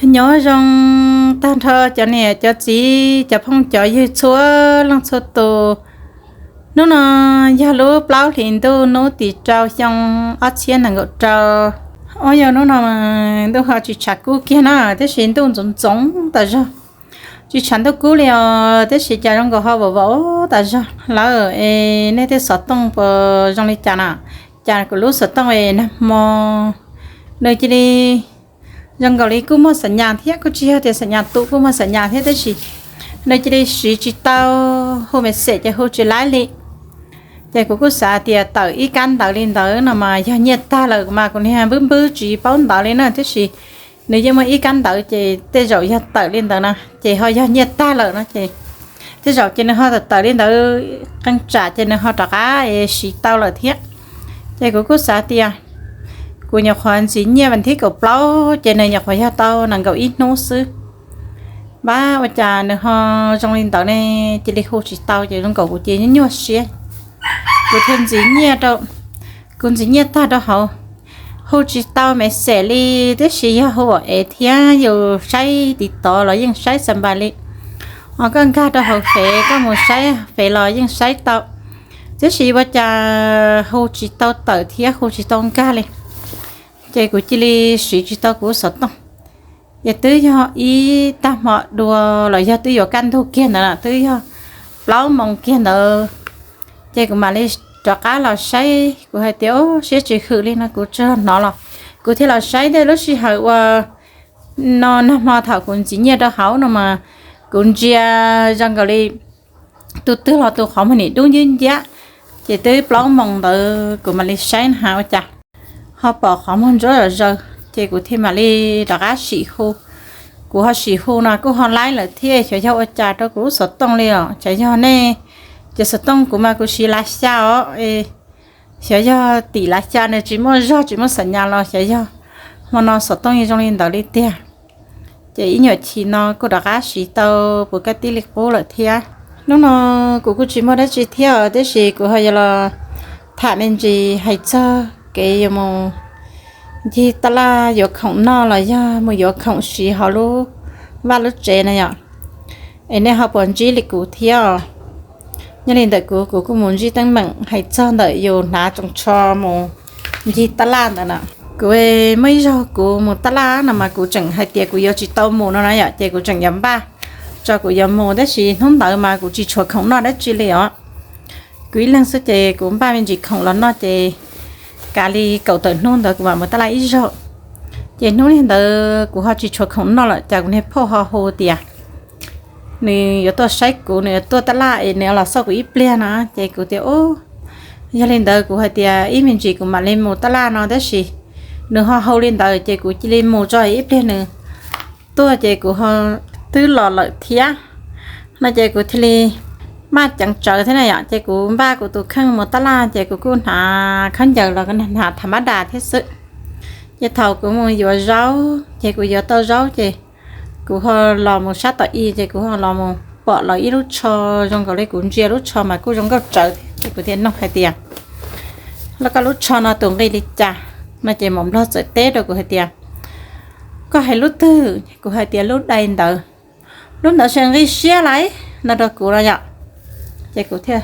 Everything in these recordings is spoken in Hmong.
Nyob zoo tag nrho cov niam cov txiv cov phooj cov ywg txhua leej txhua tus. Hnub no yog lub plaub hlis ntuj hnub tim rau xyoo ob txhiab nees nkaum rau. Ua yog hnub no ntuj ho tsis tshav kub kiag na, tab sis ntuj ntxoov ntxoov tas zog. Tsis tshav ntuj kub li os, tab sis cas zoo nkaus ho vaum vaum tas zog lawm. Es nej tej xov tooj puas zoo li cas na? Cas kuv lub xov tooj es nag hmo nws cia li zoo nkaus li kuj muaj xam nyas thiab, kuj tsis yog tias xam nyas tu, kuj muaj xam nyas thiab, tab sis nws cia li siv tsis tau, hu message ces hu tsis laib li. Ces kuv kuj xav tias tawm ib kab ntawv li ntawd no mas yog nyiaj tag lawm mas kuv niag npwb npwb tsis paub ntawv li na, tab sis nws yeej muaj ib kab ntawv ces tej zaum yog tawm li ntawd na ces ho yog nyiaj tag lawm no ces tej zaum ces nws ho tawm tawm li ntawd qee tsam ces nws ho rov qab siv tau lawm thiab. Ces kuv kuj xav tias kuv nyuam qhuav ntxiv nyiaj vas thib kaum plaub ces nws nyuam qhuav yog tau nees nkaum ib hnub xwb. Npab ua cas nws ho zoo li ntawd ne, cia li hu tsis tau ces zoo nkaus kuv ces nyuaj siab. Kuv thiaj ntxiv nyiaj rau, kuv ntxiv nyiaj tag rau hauv, hu tsis tau message li, tab sis yog hu ua es thiab yus saib TikTok los yeej saib xa npas li. Ho koj nkag rau hauv fev, koj mus saib fev los yeej saib tau, tab sis ua cas hu tsis tau tawm thiab hu tsis tau nkag li. Ces kuv cia li siv tsis tau kuv xov tooj. Ces twb yog ib tag hmo dua los yog twb yuav kaj ntug kiag ntawd, twb yog plaub moos kiag ntawd, ces kuv mam li rov qab los saib, kuv hais tias siab tsis hwm li no kuv tsis hnov los, kuv thiaj los saib tej lub sij hawm uas no nag hmo thaum kuv ntxiv nyiaj rau hauv no mas kuv ntsia zoo nkaus li tus twg los tus qhov muag nim dub nciab nciab. Ces twb plaub moos ntawd kuv mam li saib na has ua cas ho pom qhov muag ntsuab zom zaws, ces kuv thiaj mam li rov qab sim hu. Kuv ho sim hu no kuj ho laib lawm thiab, xyov yog ua cas rau kuv lub xov tooj li os, xyov yog nej, ces xov tooj kuv mas kuv siv lav xya os, xyov yog tim lav xya nws tsis muaj zog tsis muaj xam nyas los xyov yog hmo no xov tooj zoo li ntawd li tiag. Ces ib nyuam chim no kuj rov qab siv tau puas kaj tib li qub lawm thiab. Hnub no kuv kuj tsis muaj dab tsi thiab os, tab sis kuv ho yuav los tham me ntsis hais txog kev yuav mus ncig taj laj yuav khoom noj los yog mus yuav khoom siv hauv lub vaj lub tsev na yom. Es nej ho puas ntsib li kuv thiab os? Nyob li ntawm kuv, kuv kuj mus ntsib teeb meem hais txog ntawm yus hnav tsoos tsho mus ncig taj laj ntawd na. Kuv muaj ib zaug kuv mus taj laj no mas kuv tseem hais tias kuv yuav tsis tau mus no na yom, ces kuv tseem yuav npaj tso kuv yuav mus, tab sis hnub ntawd mas kuv tsis tshuav khoom noj dab tsi li os. Kuv ib leeg xwb ces kuv npaj me ntsis khoom los noj ces kav li kaum tawm hnub ntawd kuv mam mus taj laj ib zaug. Ces hnub ntawd kuv ho tsis tshuav khoom noj lawm, cas kuv niag phauj ho hu tias nws yuav tuaj saib kuv, nws yuav tuaj taj laj es nws los xauj kuv ib pliag no, ces kuv tias, yog li ntawd kuv hais tias ib me ntsis kuv mam li mus taj laj no, tab sis nws ho hu li ntawd ces kuv cia li mus tso ib pliag nws tuaj ces kuv ho twb los lawm thiab no, ces kuv thiaj li maj ceev tsawv thiab na yom, ces kuv npaj kuv tus kheej mus taj laj ces kuv kuj hnav khaub ncaws los hnav thav mab das thiab xwb. Ces thaum kuv mus yuav zaub ces kuv yuav tau zaub ces kuv ho los mus sab tom i ces kuv ho los mus pom los ib lub tsho, zoo nkaus li kuv ntsia lub tsho mas kuj zoo nkauj tsawv thiab, ces kuv thiaj nug hais tias, los koj lub tsho no tus nqi li cas no, ces maum nplog txawm teb rau kuv hais tias, koj hais lub twg? Kuv hais tias lub dai ntawd. Lub ntawd se nqi siab lauj no rau kuv no yom. Ces kuv thiaj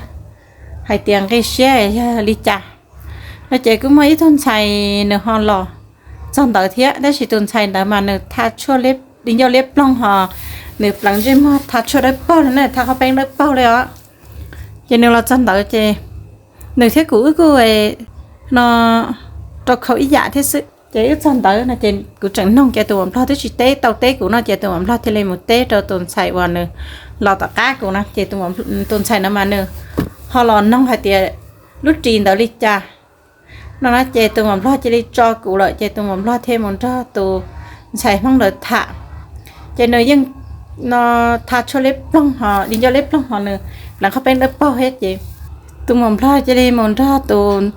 hais tias nqi siab yog li cas no, ces kuj muaj ib tug ntxhais nws ho los txog ntawd thiab, tab sis tus ntxhais ntawd mas nws tha tshuaj li ncauj liab ploog ho nws pleev ntsej muag tha tshuaj dawb paug li na, tha qhov peeb dawb paug li os. Ces nws los txog ntawd ces nws thiab kuv wb kuj no rau khau ib yam thiab xwb. Ces wb txog ntawd no ces kuv tseem nug ces tus maum nplog twb tsis teb tau teb kuv no, ces tus maum nplog thiaj li mus teb rau tus ntxhais uas nws los tom qab kuv no, ces tus ntxhais no mas nws ho los nug hais tias lub ris ntawd li cas no na, ces tus maum nplog cia li tso kuv lawm, ces tus maum nplog thiaj mus nrog tus ntxhais hmoob ntawd tham. Ces nws yeej no tha tshuaj liab ploog ho di ncauj liab ploog ho nws pleev qhov peeb dawb paug thiab, ces tus maum nplog cia li mus nrog tus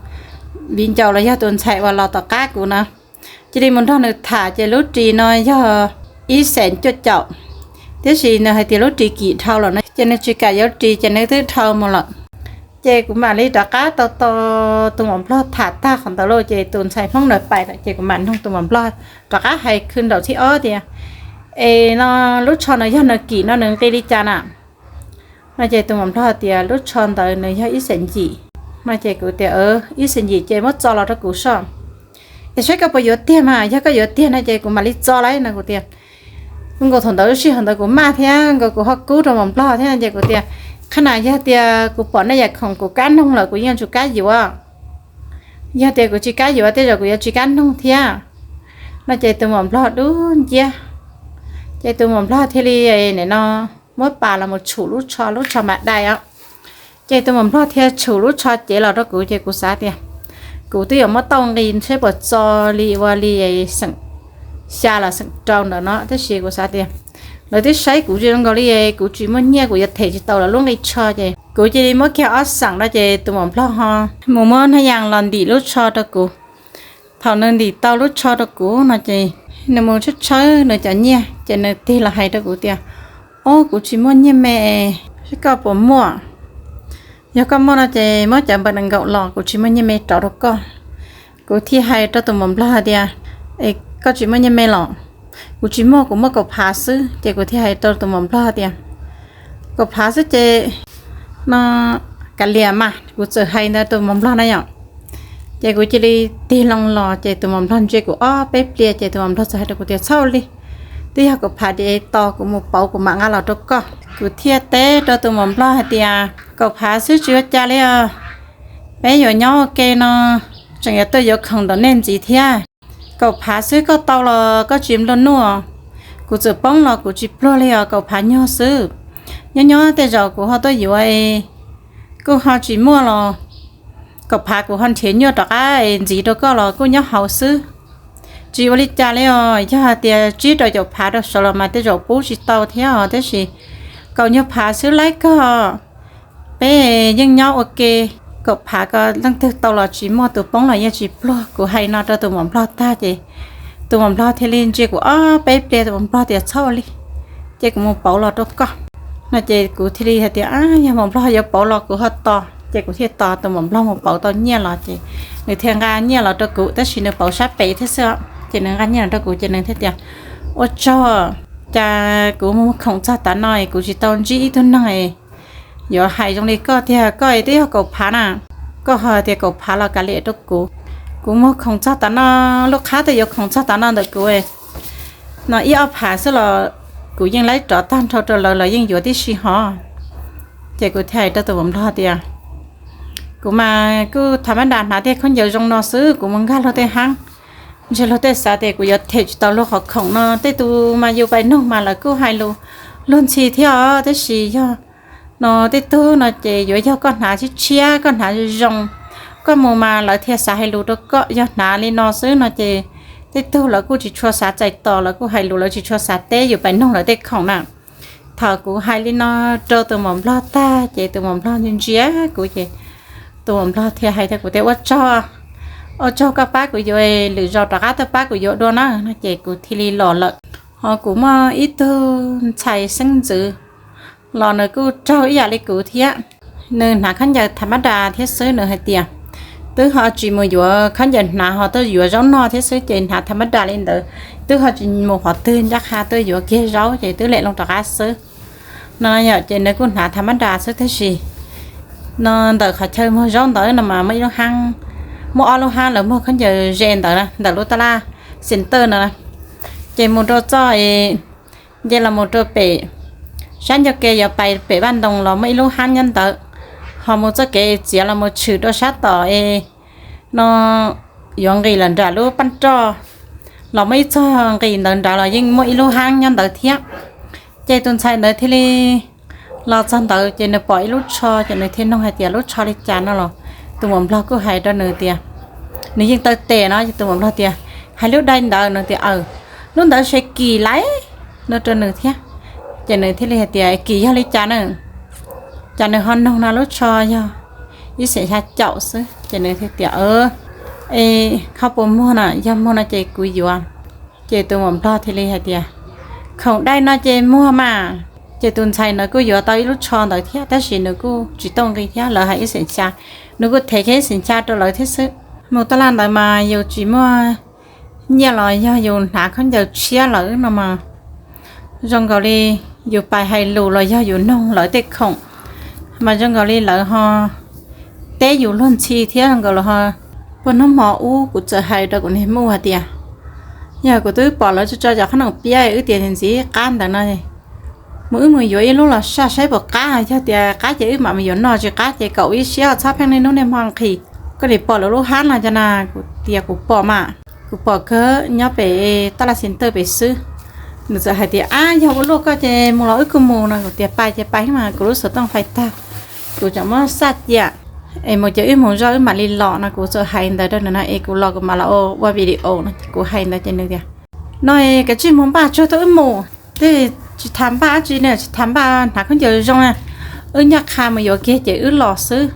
viv ncaus los yog tus ntxhais uas los tom qab kuv na, cia li mus nrog nws tham, ces lub ris no yog ib xees cuaj caum, tiam sis nws hais tias lub ris kim dhau lawm no ces nws tsis kam yuav ris ces nws twb dhau mus lawm. Ces kuv mam li rov qab tau tos tus maum nplog tham tag qhov ntawd lauj, ces tus ntxhais hmoob ntawd pais lawm, ces kuv mam nug tus maum nplog rov qab hais khw nraum thib ob tias, Es no lub tsho no yog nws kim no nws nqi li cas na? No ces tus muam nplog tias lub tsho ntawd nws yog ib xees yim. No ces kuv tias ib xees yim ces muab txo los rau kuv soj. Es saib koj puas yuav tiag mas, yog koj yuav tiag no ces kuv mam li txo lauj no kuv tias. Nkaus thaum ntawd lub sij hawm ntawd kuv maj thiab nkaus kuv ho kub rau muam nplog thiab ces kuv tias, qhov no yog tias kuv pom nej yam khoom kuv kab noog lawm kuv yeej tsis kam yuav. Yog tias kuv tsis kam yuav tej zaum kuv yuav tsis kam noog thiab. No ces tus muam nplog dub nciab, ces tus muam nplog thiaj li nim no muab pas los mus tshum lub tsho, lub tsho mas dai os. Ces tus muam nplog thiaj tshum lub tsho cev los rau kuv ces kuv xav tias kuv twb yuav muab tau nqi saib puas txo li ua li xeem xya los xeem rau ntawm no tab sis kuv xav tias lawv twb saib kuv zoo nkaus li kuv tsis muaj nyiaj kuv yuav them tsis tau lawv lub nqi tsho ces kuv cia li muab kiag ob xeem no ces tus muam nplog ho mus muab hnab yas los ntim lub tsho rau kuv. Thaum nws ntim tau lub tsho rau kuv no ces nws mus tshawb tshawb nws cov nyiaj ces nws tig los hais rau kuv tias, ob, kuv tsis muaj nyiaj me, saib koj puas muaj. Yog koj muaj no ces muab cov npawb nees nkaum los, kuv tsis muaj nyiaj me rov rau koj. Kuv thiaj hais rau tus muam nplog hais tias, es koj tsis muaj nyiaj me los? Kuv tsis muaj, kuv muaj kaum phav xwb. Ces kuv thiaj hais rau tus muam nplog tias, kaum phav xwb ces no kav liam mas, kuv txawm hais ntawd tus muam nplog na yom. Ces kuv cia li tig loo los ces tus muam nplog ntsia kuv ob peb pliag ces tus muam nplog txawm hais rau kuv tias, txhob li, twb yog kaum phav ces tos kuv mus pauv kuv mam nqa los rau koj. Kuv thiaj teb rau tus muam nplog hais tias, kaum phav xwb tsis ua cas li os, peb yuav nyob ua ke no, tseem yuav tuaj yuav khoom ntawm nej ntxiv thiab. Kaum phav xwb koj tau los koj tsis nplua nuj, kuv txawm poob los kuv tsis pluag li os, kaum phav nyuag xwb. Nyob nyob tej zaum kuv ho tuaj yuav, kuj ho tsis muaj los kaum phav kuv ho nrhiav nyuaj rov qab ntxiv rau koj los kuj nyob hauv xwb. Tsis ua li cas li os, yog hais tias tsib rau caum phav rau saud los mas tej zaum pub tsis tau thiab os, tab sis kaum nyuag phav xwb laib koj, peb yeej nyob ua ke. Kaum phav ko leej twg tau los tsis muaj, tus poob los yeej tsis pluag. Kuv hais no rau tus muam nplog tag ces tus muam nplog thiaj li ntsia kuv ob peb pliag, tus muam nplog tias, txhob ua li, ces kuv mus pauv los rau koj. No ces kuv thiaj li hais tias, yog muam nplog yuav pauv los kuv ho tos. Ces kuv thiaj tos tus muam nplog mus pauv tau nyiaj los ces nws thiaj nqa nyiaj los rau kuv, tab sis nws pauv sab pem thiab xwb. Ces nws nqa nyiaj los rau kuv ces nws thiaj tias, ua tsaug, cas kuv mus khoom txog tav no kuv tsis tau ntsib ib tug neeg yuav hais zoo li koj tiag. Koj twb yog kaum phav na, koj ho tias kaum phav los kav liam rau kuv. Kuv mus khoom txog tav no, lub qhab twb yuav khoom txog tav no ntawm kuv no ib ob phav xwb los kuv yeej laib rov tag nrho rau lawv, lawv yeej yuav tib si hos. Ces kuv thiaj hais rau tus muam nplog tias, kuv mas kuj tham mab das hnav tej khaub ncaws zoo no xwb, kuv mus nkag luag tej haab, ntshe luag tej xav tias kuv yuav them tsis tau luag qhov khoom no. Tej tus mas yus pais noog mas lawv kuj hais lus luag ntxhi thiab os, tab sis yog no tej tug no ces yuav yog koj hnav tshiab tshiab, koj hnav zoo, koj mus mas lawv thiaj xav hais lus rau koj. Yog hnav li no xwb no ces tej tug lawv kuj tsis tshua xav txais tos, lawv kuj hais lus lawv tsis tshua xav teb yus pais noog lawv tej khoom na. Thaum kuv hais li no rau tus muam nplog tag ces tus muam nplog ntsia ntsia kuv ces tus muam nplog thiaj hais rau kuv tias, ua tsaug, ua tsaug koj pab kuv yuav, lwm zaus rov qab tuaj pab kuv yuav dua na. No ces kuv thiaj li los lawm. Ho kuv muaj ib tug ntxhais xeeb ntxwv los nws kuj raug ib yam li kuv thiab. Nws hnav khaub ncaws tham mab das thiab xwb, nws hais tias twb ho tsis mus yuav khaub ncaws hnav, ho tuaj yuav zaub noj thiab xwb ces hnav tham mab das li ntawd, twb ho tsis mus qhov twg ncaj qha tuaj yuav kiag zaub ces twb lem loo rov qab xwb. No yom, ces nws kuj hnav tham mab das xwb tab sis no ntawm qhov chaw muag zaub ntawd no mas muaj ib lub haab, muaj ob lub haab lawv muag khaub ncaws ze ntawd ntawm lub taj laj center ntawd. Ces mus rau txoj nce los mus rau pem sab ncauj ke yuav pais pem vaj ntoos los muaj ib lub haab nyob ntawd, ho mus txoj kev txiav los mus tshwm rau sab tom es no yuav nqis lawm nram lub paj roj los muaj ib txoj nqis ntawd nrad los yeej muaj ib lub haab nyob ntawd thiab. Ces tus ntxhais ntawd thiaj li los txog ntawd ces nws pom ib lub tsho ces nws thiaj nug hais tias lub tsho li cas no los tus muam nplog kuj hais rau nws tias, nws yeej taw tes no ces tus muam nplog tias, hais lub dai ntawd no tias, aws, lub ntawd se kim laiv no rau nws thiab. Ces nws thiaj li hais tias, kim yog li cas na? Cas nws ho noog no lub tsho yog ib xeem xya caum xwb. Ces nws thiaj tias, es kho puas muag na? Yog muag no ces kuv yuav. Ces tus muam nplog thiaj li hais tias, khoom dai no ces muag mas. Ces tus ntxhais ntawd kuj yuav tau ib lub tsho ntawd thiab tab sis nws kuj tsis tau nqi thiab, lawv hais ib xeem xya, nws kuj thev kiag ib xeem xya rau lawv thiab xwb. Mus taj laj ntawd mas yus tsis muaj nyiaj los yog yus hnav khaub ncaws tshiab lawm no mas Zoo nkaus li yus pais hais lus los yog yus noog lawv tej khoom, mas zoo nkaus li lawv ho teb yus luag ntxhi thiab zoo nkaus li ho. Puag hnub hmo ub kuv txawm hais rau kuv niag muj hais tias, yog kuv twb pom lawv tso tso cov qhob noom piab wb tias ntxiv qab ntawd no, mus wb mus yuav ib lub los saj saib puas qab, yog tias qab ces wb mam mus yuav noj, tsis qab ces kaum ib siab txhob pheej niaj hnub niaj hmo nqhis. Koj nim pom lawv lub hab no cov na? Kuv tias kuv pom mas, kuv pom kawg nyob pem taj laj xi ntawj pem xwb. Nws txawm hais tias, ab, yog ua luaj koj ces mus los wb kuj mus no. Kuv tias pais ces pais mas, kuv lub xov tooj fais tag, kuv tseem muab xaj cia es mus ces wb mus zoj wb mam li los no. Kuv txawm hais ntawd rau nws no es kuv los kuv mam los ua video no. Kuv hais ntawd ces nws tias, no kav tsij mus npaj tsuag tuaj wb mus, tej tsis tas npaj dab tsi ne, tsis tas npaj hnav khaub ncaws zoo na, wb nyaj qha mus yuav kiag ces wb los xwb.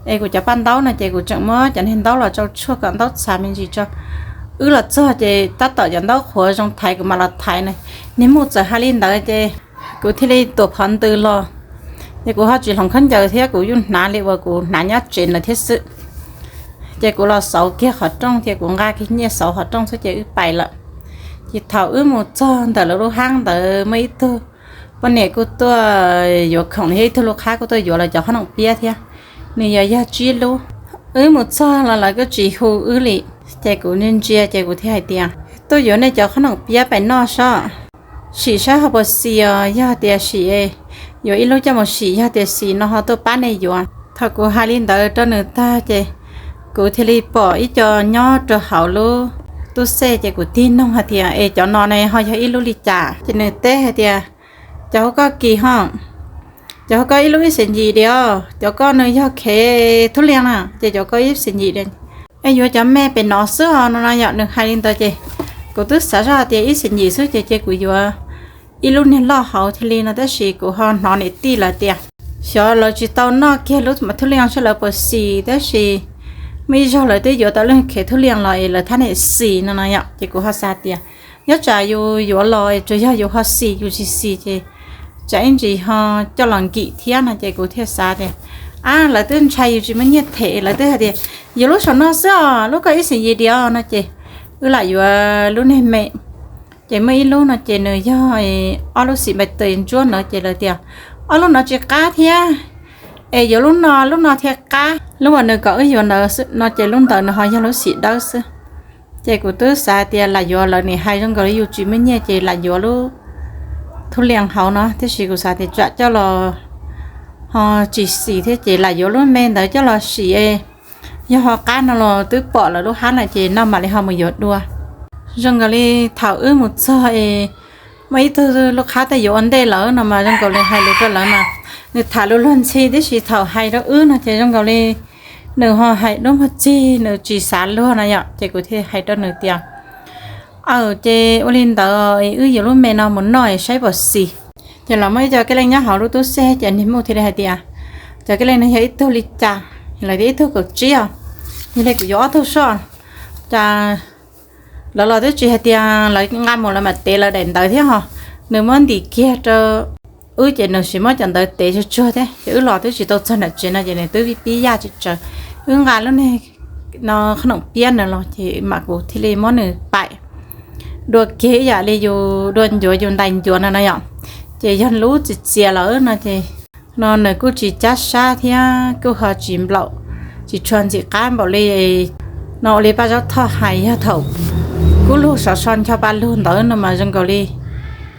Es kuv cov paj ntaub no ces kuv tseem muab cov niag ntaub los tsau tshuaj kom ntaub txhav me ntsis tso. Wb los txog ces tab tom cov ntaub qhuav zoo thaiv kuv mam los thaiv na. Niag muj txawm hais li ntawd ces kuv thiaj li tuam phov ntws los. Ces kuv ho tsis hloov khaub ncaws thiab, kuv yeej hnav li uas kuv hnav nyob tsev ntawd thiab xwb. Ces kuv los xauv kiag qhov rooj thiab kuv nqa kiag nyiaj xauv qhov rooj xwb ces wb pais lawm. Ces thaum wb mus txog ntawm lawv lub hab ntawd muaj ib tug poj niam kuj tuaj yuav khoom thiab ib tug lub qhab kuj tuaj yuav lawv cov qhob noom piab thiab. Nws yog yog tsib lub. Wb mus txog los lawv kuj tsis hu wb li. Ces kuv ntsia ntsia ces kuv thiaj hais tias, tuaj yuav nej cov qhob noom piab pais noj sob, sim saib ho puas xis os, yog tias sim, yuav ib lub coj mus sim, yog tias xis no ho tuaj pab nej yuav. Thaum kuv hais li ntawd rau nws tag ces kuv thiaj li pom ib co nyob rau hauv lub tub xej ces kuv tig noog hais tias, es cov no ne ho yog ib lub li cas? Ces nws teb hais tias, cov hauv koj kis ho, cov hauv koj ib lub ib xees yim diam os, cov koj nws yog khev thub liaj na, ces cov koj ib xees yim diam. Es yuav cov me pem no xwb os no no yom. Nws hais li ntawd ces kuv twb xav zoj tias ib xees yim xwb ces ces kuv yuav ib lub niag loj hauv thiaj li no. Tab sis kuv ho hnov niam tij lawv tias xyov lawv tsis tau noj kiag lub thub liaj saib lawv puas xis, tab sis muaj ib zaug lawv twb yuav tau lub khev thub liaj los es lawv thab niam xis no no yom. Ces kuv ho xav tias nyob tsam yus yuav los tsuas yog yus ho xis, yus tsis xis ces tsam ib ntsis ho coj los nkim thiab no. Ces kuv thiaj xav tias, ab, lawv twb ntshai yus tsis muaj nyiaj them, lawv twb hais tias yuav lub saum no xwb os, lub koj ib xees yim diam no. Ces wb lam yuav lub niag me. Ces muaj ib lub no ces nws yog ob lub xim npai tes ntsuab ntawd ces lawv tias ob lub no tsis qab thiab, es yuav lub no, lub no thiaj qab. Lub uas nws kom wb yuav ntawd no ces lub ntawd nws ho yog lub xim dawb xwb. Ces kuv twb xav tias lam yuav, lawv nim hais zoo nkaus li yus tsis muaj nyiaj ces lam yuav lub thub liaj hauv no, tiam sis kuv xav tias tsam coj los ho tsis xis thiab ces lam yuav lub me ntawd coj los sim. Yog ho qab no los twb pom lawv lub hab no ces noj mam li ho mus yuav dua. Zoo nkaus li thaum wb mus txog es muaj ib tug lub qhab tej yuav ua ntej lawm no mas zoo nkaus li hais lus rau lawv mas nws tham lus luag ntxhi, tiam sis thaum hais rau wb no ces zoo nkaus li nws ho hais dub muag txig, nws tsis xav luag no yom. Ces kuv thiaj hais rau nws tias, aw, ces ua li ntawd wb yuav lub me no mus noj saib puas xis. Ces los muaj ib co kab leej nyob hauv lub tub xej ces niag muj thiaj li hais tias, cov kab leej no yog ib tug li cas? Lawv tias ib tug kaum tsib os. Yog li kuv yuav ob tug soj. Cas lawv los twb tsis hais tias lawv nqa mus lawv mam tev lawv daim ntawv thiab ho. Nws muab ntim kiag rau wb ces nws sim muab cov ntawv tev tsuag tsuag thiab ces wb los twb tsis tau txog nram tsev no ces nws twb pib yaj tsis tsawv. Wb nqa lub niag no qhob noom piab nws los ces mam kuv thiaj li muab nws paim dua kiag ib yam li yus dua ncuav yus ntais ncuav no no yom. Ces yog lub txias txias lawm no ces no nws kuj tsis cab sab thiab kuj ho tsis nplaum, tsis tshua ntxim qab npaum li no ua li Paj Zaub Thoj hais yog thaum kub lug sov so ncho pa lug ntawd no mas zoo nkaus li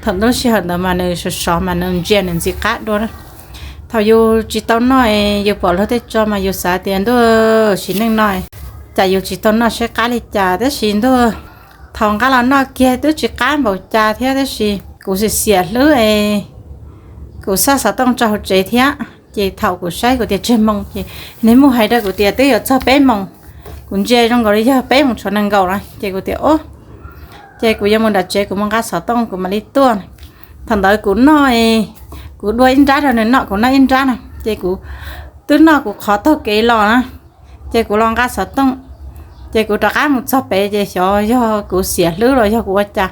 thaum ntuj sij hawm ntawd mas nws sov sov mas nws ntsia nws ntxim qab dua. Thaum yus tsis tau noj, yus pom luag tej tso mas yus xav tias ntuj sim neej no cas yus tsis tau noj saib qab li cas, tab sis ntuj thaum nqa los noj kiag twb tsis qab npaum cas thiab, tab sis kuv xiam xiam hlwb es kuv xaj xov tooj tso hauv tsev thiab. Ces thaum kuv saib kuv tias tsawg moos ces nws muaj hais rau kuv tias twb yuav txog peb moos. Kuv ntsia zoo nkaus li yog peb moos tshuav nees nkaum na ces kuv tias o, ces kuv yuav mus nram tsev kuv mus nqa xov tooj kuv mam li tuaj. Thaum ntawd kuv noj, kuv dua ib nrab rau nws noj, kuv noj ib nrab na ces kuv twb noj kuv qhov taug kev los na. Ces kuv los nqa xov tooj, ces kuv rov qab mus txog pem ces xyov yog kuv xiam hlwb los yog kuv ua cas.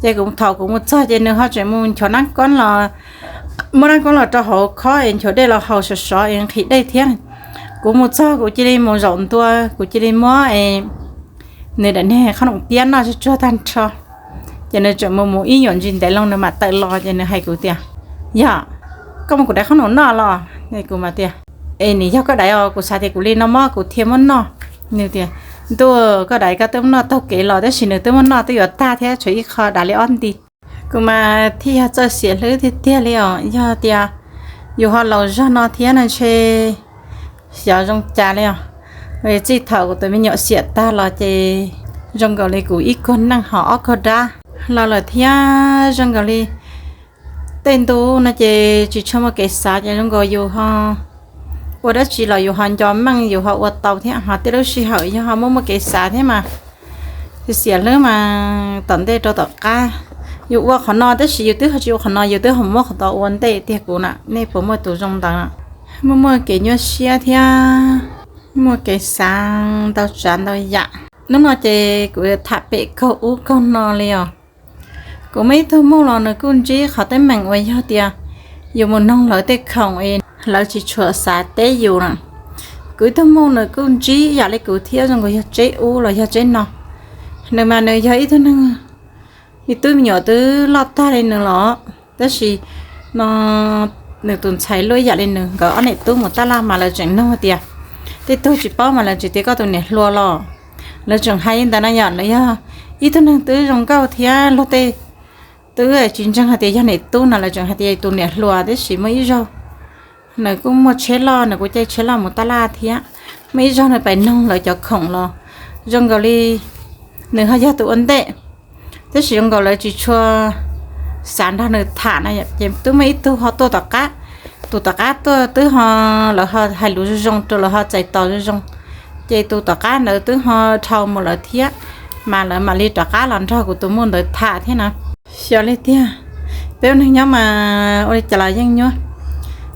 Ces kuv thaum kuv mus txog ces nws ho tseem mus nchuav nab koob los, muab nab koob los rau hauv khob es nchuav dej los haus sov sov es nqhis dej thiab. Kuv mus txog kuv cia li mus zaum ntua, kuv cia li muab nws daim niag qhob noom piab noj tsuag tsuag tag nrho. Ces nws tseem mus mus ib nyuam ntsis ntev loo nws mam tawm los ces nws hais kuv tias, yog koj muab kuv daim qhob noom noj los? Kuv mam tias, es nim yog koj daim os, kuv xav tias kuv li no mob kuv thiaj muab noj. Nws tias, ntuj, koj daim koj twb muab noj taug kev los, tab sis nws twb muab noj twb yuav tag thiab, tshuav ib qho dav li ob nti. Kuv mas thiaj yog txawj xiam hlwb tiag tiag li os, yog tias yus ho laus zog no thiab no ntshe xyov zoo cas li os. Txij thaum kuv tus me nyuam xiam tag los ces zoo nkaus li kuv ib kuag neej ho ob kuag dab los lawm thiab. Zoo nkaus li tej ntu no ces tsis tshua muaj kev xav ces zoo nkaus yus ho ua dab tsi los yus ho nco meej, yus ho ua tau thiab. Ho tej lub sij hawm yog ho muaj muaj kev xav thiab mas xiam hlwb mas tom ntej rau tom qab, yus ua qhov no tab sis yus twb ho tsis ua qhov no, yus twb ho muab qhov tod ua ntej tiag. Kuv na, nej puas muaj tus zoo ntawd? Muaj muaj kev nyuaj siab thiab muaj kev xav ntau tsav ntau yam. Hnub no ces kuv tham pem kaug ub kaug no li os. Kuv muaj ib tug muj los nws kuj ntsib qhov teeb meem uas yog tias yus mus noog lawv tej khoom es lawv tsis tshua xav teb yus na. Kuv ib tug muj nws kuj ntsib yam li kuv thiab, zoo nkaus yog tseb ub los yog tseb no. Nws mas nws yog ib tug neeg, nws tub me nyuam twb loj tag li nws los, tab sis no nws tus ntxhais luaj ib yam li nws, nkawd ob niam tub mus taj laj mas lawv tseem nug tias, tej tug tsis paub mas lawv tseem tias koj tus niam hluas los. Lawv tseem hais li ntawd no yom. Nws yog ib tug neeg twb zoo nkauj thiab luag tej twb tsis ntseeg hais tias yog niam tub no, lawv tseem hais tias tus niam hluas. Tab sis muaj ib zaug nws kuj muaj tsheb loj, nws kuj caij tsheb loj mus taj laj thiab. Muaj ib zaug nws pais noog lawv cov khoom los zoo nkaus li nws ho yog tus ua ntej, tab sis zoo nkaus lawv tsis tshua xav nrog nws tham no ces twb muaj ib tug ho tuaj tom qab. Tus tom qab tuaj twb ho, lawv ho hais lus zoo zoo rau, lawv ho txais tos zoo zoo, ces tus tom qab ntawd twb ho dhau mus lawm thiab, mas lawv mam li rov qab los nrog kuv tus muj ntawd tham thiab na. Xyov li tiag, peb ua neeg nyob mas ua li cas los yeej nyuaj.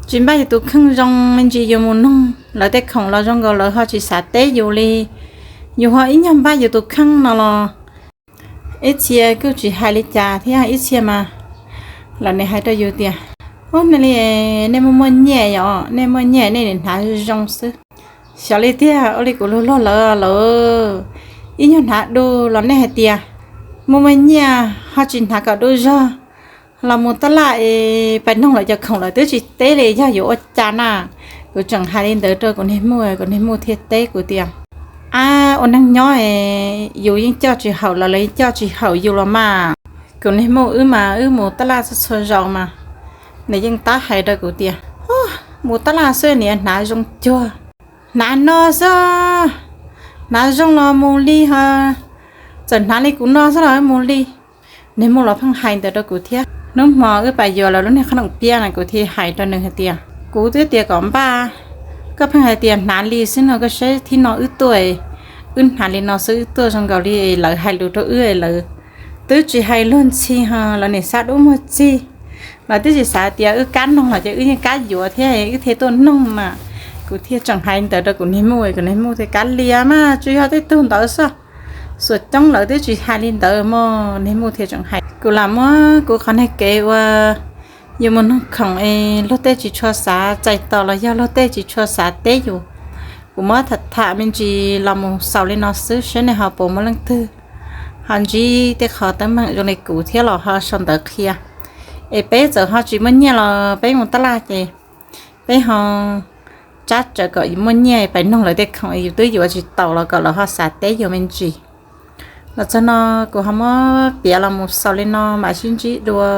Tsis npaj yus tus kheej zoo me ntsis yus mus noog lawv tej khoom los zoo nkaus lawv ho tsis xav teb yus li. Yus ho ib nyuag npaj yus tus kheej no los ib txhia kuj tsis hais li cas thiab, ib txhia mas lawv nim hais rau yus tias, ub, nej li, nej muaj muaj nyiaj yom, nej muaj nyiaj nej nim hnav zoo xwb. Xyov li tiag, ua li kuv luag luag lawv lawv ib nyuag hnav du los nej hais tias muaj muaj nyiaj ho tsis hnav kom du zog los mus taj laj es pais noog lawv cov khoom lawv twb tsis teb li, yog yuav ua cas na? Kuv tseem hais li ntawd rau kuv niag muj, kuv niag muj thiaj teb kuv tias, ab, ua neeg nyob yus yeej coj tsis haum los lawv yeej coj tsis haum yus los mas. Kuv niag muj wb mas wb mus taj laj txhua txhua zaus mas nws yeej tab hais rau kuv tias, mus taj laj xwb niam hnav zoo cuag, hnav no xwb, hnav zoo los mus li ho, txawm hnav li kuv no xwb los mus li. Niag muj los pheej hais ntawd rau kuv thiab. Hnub hmo wb pais yuav lawv lub niag qhob noom piab na, kuv thiaj hais rau nws hais tias, kuv twb tias kom npaj, koj pheej hais tias hnav li xwb no, koj saib thib no wb tuaj, wb hnav li no xwb wb tuaj zoo nkaus li lawv hais lus rau wb, lawv twb tsis hais luag ntxhi ho lawv nim xav dub muag txig. Lawv twb tsis xav tias wb kab noog los ces wb yeej kab yuav thiab wb thiaj tuaj noog mas. Kuv thiaj tseem hais ntawd rau kuv niag muj, kuv niag muj thiaj kab lias mas tsuas yog tej tug ntawd xwb. Xuam coob lawv twb tsis hais li ntawd mog, niag muj thiaj tseem hais. Kuv lam muab kuv qhov niag kev uas yus mus noog khoom es luag tej tsis tshua xav txais tos los yog luag tej tsis tshua xav teb yus, kuv muab tham tham me ntsis los mus xaus li no xwb, saib nej ho puas muaj leej twg ho ntsib tej qhov teeb meem zoo li kuv thiab los ho sau ntawv qhia. Es peb txawm ho tsis muaj nyiaj los peb mus taj laj ces peb ho tsab tsawv kom yus muaj nyiaj pais noog lawv tej khoom yus twb yuav tsis taus los kom lawv ho xav teb yus me ntsis. Los txog no kuv ho muab piav los mus xaus li no mam sib ntsib dua.